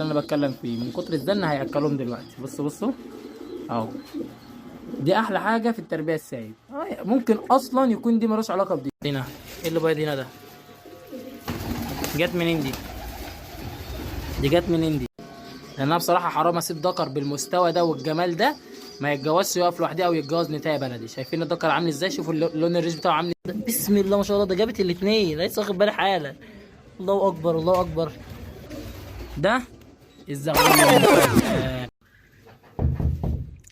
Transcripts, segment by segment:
اللي انا بتكلم فيه، من كتر الزن هياكلهم دلوقتي. بصوا بصوا اهو، دي احلى حاجة في التربية السايب. ممكن اصلا يكون دي ملوش علاقة بدي. هنا ايه اللي بايظ هنا ده؟ جت منين دي؟ دي جت منين دي؟ لان انا بصراحة حرام اسيب دكر بالمستوى ده والجمال ده ما يتجوزش، يقف لوحده او يتجوز نتايه بلدي. شايفين الدكر عامل ازاي؟ شوفوا لون الريش بتاعه عامل ازاي. بسم الله ما شاء الله، ده جابت الاثنين، لسه واخد بالي حالا. الله اكبر الله اكبر. ده الزغلول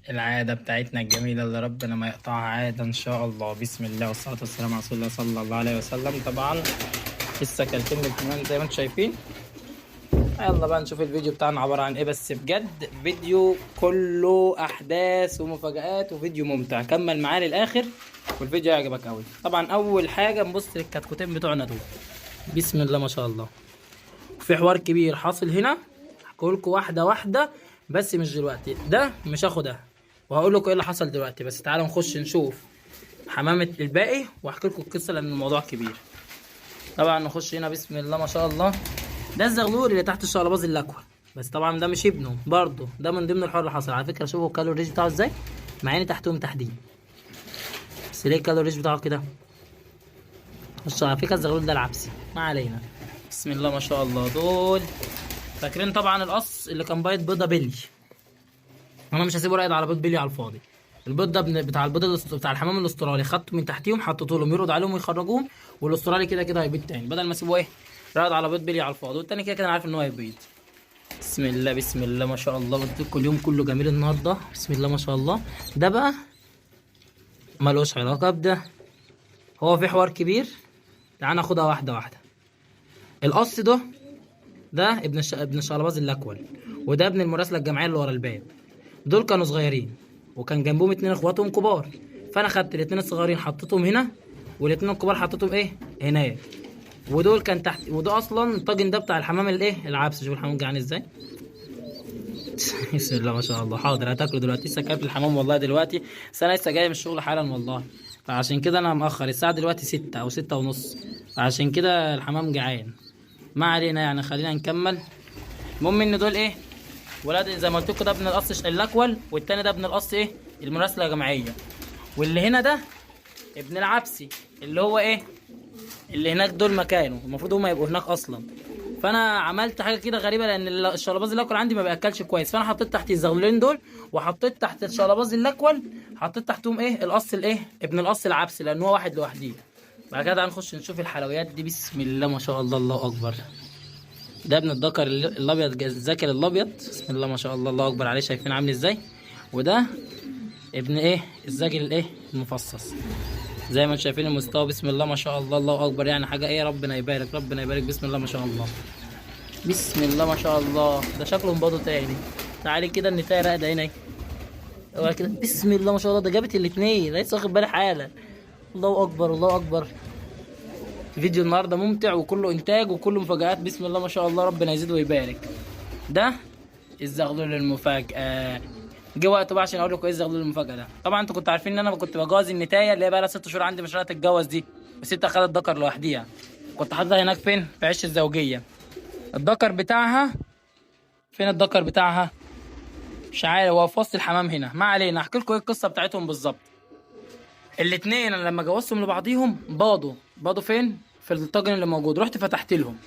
العادة بتاعتنا الجميلة اللي ربنا ما يقطعها عادة إن شاء الله. بسم الله والصلاة والسلام على رسول الله صلى الله عليه وسلم. طبعا لسه كلتين بالحمام زي ما انتم شايفين. يلا بقى نشوف الفيديو بتاعنا عبارة عن ايه. بس بجد فيديو كله أحداث ومفاجآت وفيديو ممتع، كمل معايا للآخر والفيديو هيعجبك أوي. طبعا أول حاجة نبص للكتكوتين بتوعنا دول. بسم الله ما شاء الله، في حوار كبير حاصل هنا، هحكي لكم واحدة واحدة بس مش دلوقتي. ده مش هاخد ده وهقول لكم ايه اللي حصل دلوقتي، بس تعالوا نخش نشوف حمامة الباقي واحكي لكم القصة لان الموضوع كبير. طبعا نخش هنا. بسم الله ما شاء الله، ده الزغلول اللي تحت الشقلباز الاكحل، بس طبعا ده مش ابنه برضه، ده من ضمن الحوار اللي حصل. على فكرة شوفوا كالو الريش بتاعه ازاي، مع ان تحتهم تحديد، بس ليه كالو الريش بتاعه كده؟ بصوا على فكرة الزغلول ده العبسي، ما علينا. بسم الله ما شاء الله، دول فاكرين طبعا القص اللي كان بايض بيضة بلي، انا مش هسيبه راقد على بيض بلي على الفاضي. البيض ده بتاع البيض بتاع الحمام الاسترالي، خدته من تحتيهم حطيته لهم يرقد عليهم ويخرجوهم، والاسترالي كده كده هيبيض تاني، بدل ما اسيبه ايه راقد على بيض بلي على الفاضي، والتاني كده كده انا عارف ان هو هيبيض. بسم الله بسم الله ما شاء الله، قلت لكم اليوم كله جميل النهارده. بسم الله ما شاء الله. ده بقى ملوش علاقة بده، هو في حوار كبير، تعال ناخدها واحدة واحدة. القص ده ابن الشقلباز الاكول، وده ابن المراسله الجماعية اللي ورا الباب. دول كانوا صغيرين وكان جنبهم اتنين اخواتهم كبار، فانا خدت الاتنين الصغيرين حطيتهم هنا، والاتنين الكبار حطيتهم ايه هناك، ودول كان تحت. وده اصلا الطاجن ده بتاع الحمام الايه العبس. شوف الحمام جعان ازاي. بسم الله ما شاء الله. حاضر هتاكله دلوقتي، لسه كافل الحمام والله دلوقتي، بس انا لسه جاي من الشغل حالا والله، فعشان كده انا مأخر. الساعة دلوقتي 6 او 6:30، فعشان كده الحمام جعان. ما علينا يعني، خلينا نكمل. المهم ان دول ايه ولاد زي ما قلت لكم، ده ابن القص الاكول، والتاني ده ابن القص ايه المراسله الجماعية، واللي هنا ده ابن العبسي اللي هو ايه اللي هناك. دول مكانه المفروض هم يبقوا هناك اصلا. فانا عملت حاجة كده غريبة، لان الشقلباز الاكول عندي ما بياكلش كويس، فانا حطيت تحت الزغلولين دول، وحطيت تحت الشقلباز الاكول حطيت تحتهم ايه القص الايه ابن القص العبسي، لان هو واحد لوحده. بعد كده هنخش نشوف الحلويات دي. بسم الله ما شاء الله، الله اكبر. ده ابن الذكر الابيض، الذكر الابيض. بسم الله ما شاء الله، الله اكبر عليه، شايفين عامل ازاي؟ وده ابن ايه الزاجل الايه المفصص، زي ما انتم شايفين المستوى. بسم الله ما شاء الله، الله اكبر. يعني حاجة ايه، ربنا يبارك ربنا يبارك. بسم الله ما شاء الله، بسم الله ما شاء الله. ده شكله مباضه تاني. تعالي كده النتايه راقده هنا اوعى كده. بسم الله ما شاء الله، ده جابت الاثنين، لسه واخد بالي حالا. الله اكبر الله اكبر. فيديو النهارده ممتع وكله انتاج وكله مفاجآت. بسم الله ما شاء الله، ربنا يزيد ويبارك. ده الزغلول المفاجأة، جه وقته بقى عشان اقول لكم ايه الزغلول المفاجأة ده. طبعا انتوا كنتوا عارفين ان انا كنت بجوز النتايه اللي هي بقى لها 6 شهور عندي مش راضية تتجوز دي، والست اخدت ذكر لوحديها، كنت حاططها هناك فين؟ في عش الزوجية. الذكر بتاعها فين؟ الذكر بتاعها مش عارف، هو في وسط الحمام هنا. ما علينا، احكي لكم ايه القصة بتاعتهم بالظبط. الاثنين انا لما جوزتهم لبعضيهم باضوا فين؟ في الطاجن اللي موجود. رحت فتحت لهم،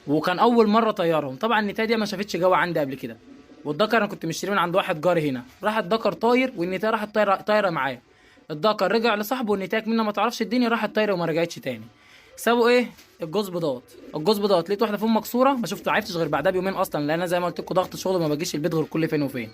وكان اول مرة طيرهم. طبعا النتايه دي ما شافتش جو عندي قبل كده، والذكر انا كنت مشتريه من عند واحد جاري هنا. راح الذكر طاير والنتايه راحت طايره معاه. الذكر رجع لصاحبه، والنتايه منه ما تعرفش الدنيا راحت طايره وما رجعتش تاني. سابوا ايه الجوز بيضات. الجوز بيضات لقيت واحدة فيهم مكسورة، ما شفت عرفتش غير بعدها بيومين اصلا، لان انا زي ما قلت لكم ضغط شغل ما بجيش البيت غير كل فين وفين.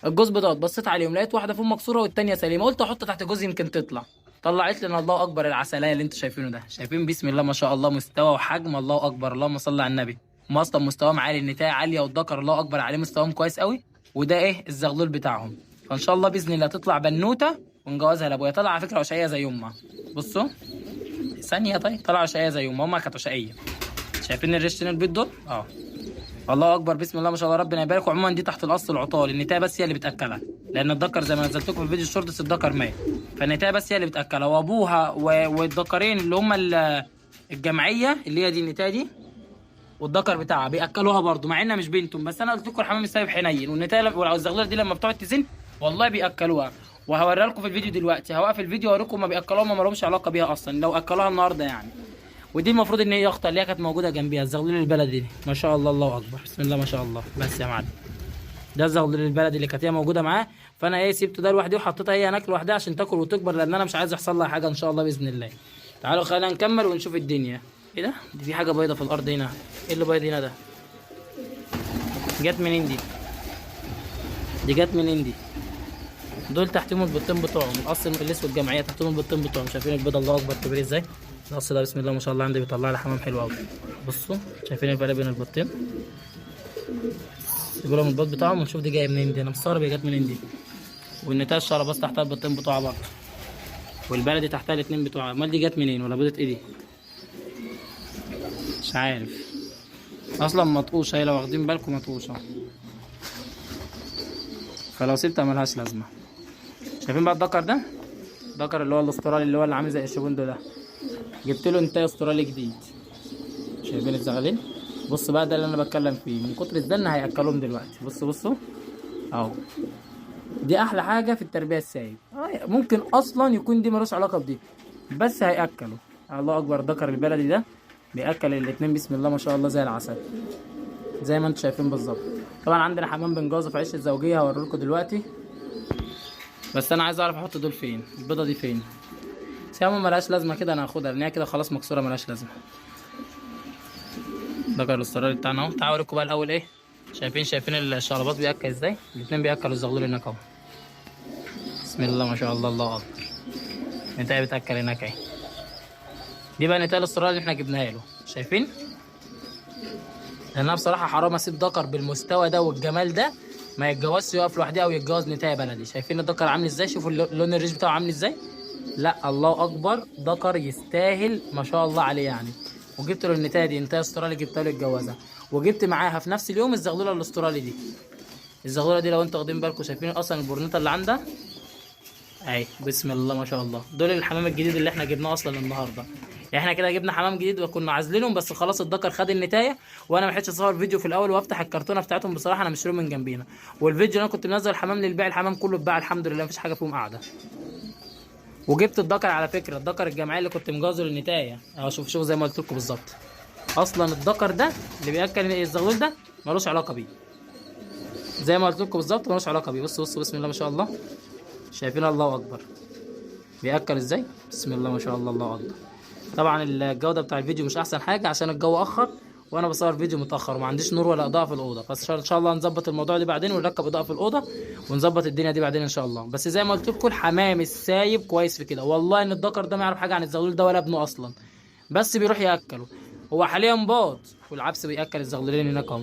الجوز بيضات بصيت عليهم لقيت واحدة فيهم مكسورة والتانية سليمة، قلت احط تحت جوز يمكن تطلع. طلعت لنا الله اكبر العسلايه اللي انتوا شايفينه ده. شايفين بسم الله ما شاء الله مستوى وحجم، الله اكبر، اللهم صل على النبي. هم اصلا مستواهم عالي، النتايه عالية، والذكر الله اكبر عليه مستواهم كويس قوي. وده ايه الزغلول بتاعهم. فان شاء الله باذن الله تطلع بنوته ونجوزها لابويا. طلع على فكرة عشية زي امها. بصوا ثانية، طيب طلع عشية زي امها، امها كانت عشية. شايفين الريشتين البيض دول؟ الله اكبر، بسم الله ما شاء الله، ربنا يبارك. وعموما دي تحت الاصل العطال، النتايه بس هي اللي بتاكلها، لان الذكر زي ما نزلت لكم في الفيديو الشورتس الذكر مات، فالنتايه بس هي اللي بتاكلها، وابوها والذكرين اللي هم الجمعية اللي هي دي النتايه دي والذكر بتاعها بياكلوها برضو مع انها مش بنتهم، بس انا قلت لكم الحمام السايب حنين، والنتايه والزغلوله دي لما بتقعد تزن والله بياكلوها. وهوريها لكم في الفيديو دلوقتي، هوقف الفيديو واوريكم ما بياكلوها، ما لهمش علاقة بيها اصلا لو اكلوها النهارده يعني. ودي المفروض ان هي اختها اللي هي كانت موجودة جنبيها، الزغلول البلدي دي ما شاء الله، الله اكبر، بسم الله ما شاء الله. بس يا معلم ده الزغلول البلدي اللي كانت هي موجودة معاه، فانا ايه سبته ده لوحدي وحطيتها هي هناك لوحدها عشان تاكل وتكبر، لان انا مش عايز يحصل لها حاجة ان شاء الله باذن الله. تعالوا خلينا نكمل ونشوف الدنيا. ايه ده؟ دي في حاجة بيضة في الارض هنا، ايه اللي بيض هنا ده؟ جت منين دي؟ دي جت منين دي؟ دول تحتهم البيضتين بتوعهم، القص الاسود الجمعية تحتهم البيضتين بتوعهم. شايفين البيضة الله اكبر كبير ازاي؟ القص ده بسم الله ما شاء الله عندي بيطلع لي حمام حلو قوي. بصوا شايفين الفرق بين البيضتين؟ سيبوا لهم البيض بتاعهم ونشوف دي جاية منين دي، انا مستغرب هي جت منين دي. والنتاج الشرباص تحتها البيضتين بتوعها برضه، والبلدي تحتها الاتنين بتوعها. امال دي جت منين ولا بيضة ايه دي؟ مش عارف اصلا. مطقوشه هي لو واخدين بالكم مطقوشه، فلو سبتها ملهاش لازمه. شايفين بقى الدكر ده؟ الدكر اللي هو الاسترالي اللي هو اللي عامل زي الشبوندو ده، جبت له انتاي استرالي جديد. شايفين الزغالين؟ بص بقى ده اللي انا بتكلم فيه، من كتر الزن هياكلهم دلوقتي. بصوا بصوا اهو، دي احلى حاجة في التربية السايب. ممكن اصلا يكون دي ملوش علاقة بدي، بس هياكلوا. الله اكبر، الذكر البلدي ده بياكل الاتنين بسم الله ما شاء الله زي العسل، زي ما انتم شايفين بالظبط. طبعا عندنا حمام بنجازه في عش الزوجية هوريلكم دلوقتي، بس انا عايز اعرف احط دول فين، البيضة دي فين. بس يا ملهاش لازمه كده، انا هاخدها لان هي كده خلاص مكسورة ملهاش لازمه. ذكر الاسترالي بتاعنا اهو. تعالوا اوريكم بقى الاول ايه. شايفين الشربات بياكل ازاي؟ الاتنين بياكلوا الزغلول هناك اهو، بسم الله ما شاء الله، الله اكبر. نتاية بتاكل هناك اهي. دي بقى نتاية الاسترالي اللي احنا جبناها له، شايفين؟ لان انا بصراحة حرام اسيب ذكر بالمستوى ده والجمال ده ما يتجوزش، يقف لوحده او يتجوز نتاية بلدي. شايفين الذكر عامل ازاي؟ شوفوا لون الريش بتاعه عامل ازاي. لا الله اكبر، ذكر يستاهل ما شاء الله عليه يعني. وجبت له النتايه دي، نتايه استرالي جبتها له يتجوزها، وجبت معاها في نفس اليوم الزغلوله الاسترالي دي. الزغلوله دي لو انتوا واخدين بالكم شايفين اصلا البورنيطه اللي عندها اهي، بسم الله ما شاء الله. دول الحمام الجديد اللي احنا جبناه اصلا النهارده. يعني احنا كده جبنا حمام جديد وكنا عازلينهم، بس خلاص الذكر خد النتايه، وانا ما لحقتش اصور فيديو في الاول وافتح الكرتونه بتاعتهم بصراحة، انا مشتريهم من جنبينا. والفيديو اللي انا كنت منزل الحمام للبيع، الحمام كله اتباع الحمد لله، مفيش حاجة فيهم قاعدة. وجبت الذكر على فكرة، الذكر الجمعية اللي كنت مجوزه للنتايه اهو. شوف شوف زي ما قلت لكم بالظبط، اصلا الذكر ده اللي بياكل الزغلول ده ملوش علاقة بيه، زي ما قلت لكم بالظبط ملوش علاقة بيه. بصوا بصوا بسم الله ما شاء الله، شايفين الله اكبر بياكل ازاي؟ بسم الله ما شاء الله، الله اكبر. طبعا الجودة بتاع الفيديو مش احسن حاجة عشان الجو اخر، وانا بصور فيديو متاخر وما عنديش نور ولا اضاءه في الاوضة، بس ان شاء الله نظبط الموضوع ده بعدين ونركب اضاءه في الاوضة ونظبط الدنيا دي بعدين ان شاء الله. بس زي ما قلت لكم الحمام السايب كويس في كده، والله ان الذكر ده ما يعرف حاجة عن الزغلول ده ولا ابنه اصلا، بس بيروح ياكله. هو حاليا باض، والعبس بياكل الزغلولين هناك اهو،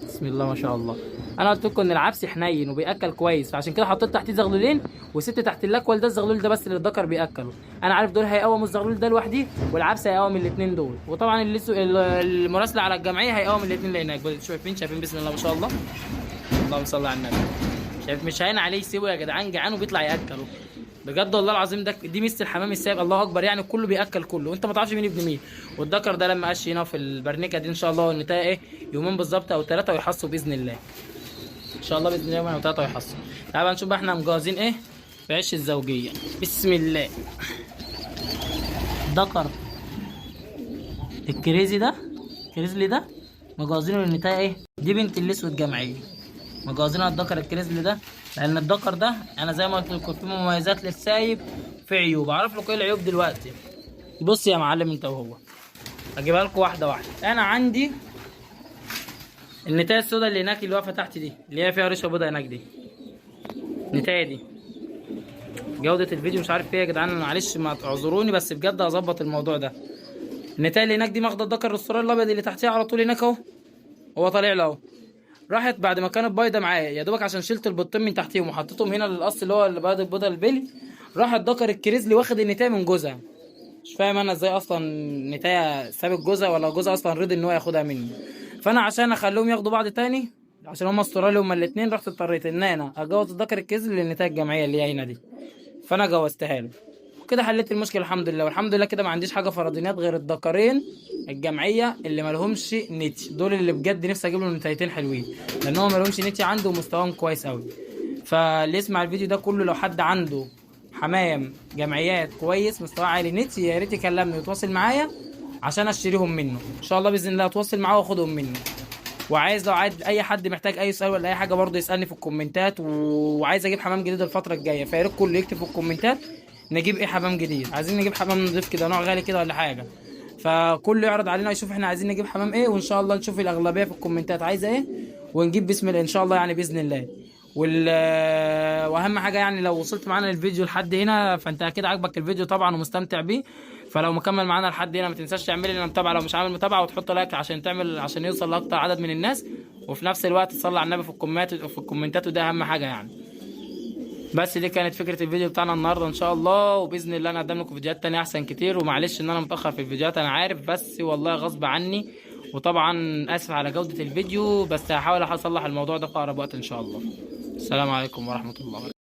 بسم الله ما شاء الله. انا قلت لكم ان العبس حنين وبياكل كويس، فعشان كده حطيت تحتيه زغلولين وسبت تحت الاكول ده الزغلول ده بس اللي الذكر بياكله. انا عارف دول هيقوموا الزغلول ده لوحدي، والعبس هيقوم الاثنين دول، وطبعا المراسله على الجمعية هيقوم الاثنين اللي هناك. شايفين بسم الله ما شاء الله، اللهم صل على النبي. شايف مش هين عليه يسيبه يا جدعان، جعان وبيطلع ياكله بجد والله العظيم. ده دي ميزة الحمام السايب، الله اكبر يعني، كله بياكل كله وانت ما تعرفش مين ابن مين. والذكر ده لما قش هنا في البرنيكه دي ان شاء الله النتايه ايه يومين بالظبط او 3 ويحصوا باذن الله، ان شاء الله باذن الله يومين او 3 ويحصوا. تعال بقى نشوف بقى احنا مجهزين ايه في عش الزوجية. بسم الله. ذكر الكريزي ده، الكريزلي ده مجهزينه للنتايه ايه، دي بنت الاسود جمعية، مجهزينها الذكر الكريزلي ده، لان الذكر ده انا زي ما قلت لكم في مميزات للسايب في عيوب. اعرف لكم ايه العيوب دلوقتي. بص يا معلم انت وهو، اجيبها لكم واحدة واحدة. انا عندي النتايه السوداء اللي هناك اللي واقفة تحت دي، اللي هي فيها ريشه بيضاء هناك دي، النتايه دي. جوده الفيديو مش عارف ايه يا جدعان، معلش ما تعذروني، بس بجد هظبط الموضوع ده. النتايه اللي هناك دي ماخده الذكر الاسترالي الابيض اللي تحتيها على طول هناك اهو، هو طالع له اهو. راحت بعد ما كانت بايضه معايا يا دوبك عشان شلت البيضتين من تحتيهم وحطيتهم هنا للقص اللي هو اللي بياض البيضة البلي، راح الذكر الكريزلي واخد النتايه من جوزها. مش فاهم انا ازاي اصلا نتايه سابت جوزها، ولا جوزها اصلا رضي ان هو ياخدها مني. فانا عشان اخليهم ياخدوا بعض تاني، عشان هم استرالي هما الاثنين، رحت اضطريت ان انا اجوز الذكر الكريزلي للنتايه الجمعية اللي هي هنا دي، فانا جوزتها له. وكده حليت المشكلة الحمد لله. والحمد لله كده ما عنديش حاجة فرضينات غير الدكرين الجمعية اللي مالهمش نتش، دول اللي بجد نفسي اجيب لهم نتايتين حلوين، لان هم مالهمش نتش عنده ومستواهم كويس قوي. فاللي يسمع الفيديو ده كله لو حد عنده حمام جمعيات كويس مستواه عالي نتش، يا ريت يكلمني ويتواصل معايا عشان اشتريهم منه ان شاء الله. باذن الله اتواصل معاه واخدهم منه. وعايز لو عايز اي حد محتاج اي سؤال ولا اي حاجة برضه يسالني في الكومنتات. وعايز اجيب حمام جديد الفترة الجاية، فيا ريت كله يكتب في الكومنتات نجيب ايه حمام جديد، عايزين نجيب حمام نضيف كده نوع غالي كده ولا حاجة. فكله يعرض علينا يشوف احنا عايزين نجيب حمام ايه، وان شاء الله نشوف الاغلبية في الكومنتات عايزه ايه ونجيب بسم الله ان شاء الله، يعني باذن الله. واهم حاجة يعني لو وصلت معانا الفيديو لحد هنا فانت اكيد عاجبك الفيديو طبعا ومستمتع بيه. فلو مكمل معانا لحد هنا ما تنساش تعمل لنا متابعه لو مش عامل متابعه، وتحط like عشان تعمل عشان يوصل لاكتر عدد من الناس، وفي نفس الوقت تصلي على النبي في الكومنتات، وده اهم حاجة يعني. بس دي كانت فكرة الفيديو بتاعنا النهارده ان شاء الله، وباذن الله انا اقدم لكم فيديوهات تانية احسن كتير. ومعلش ان انا متاخر في الفيديوهات انا عارف، بس والله غصب عني، وطبعا اسف على جوده الفيديو، بس هحاول اصلح الموضوع ده في اقرب وقت ان شاء الله. السلام عليكم ورحمة الله.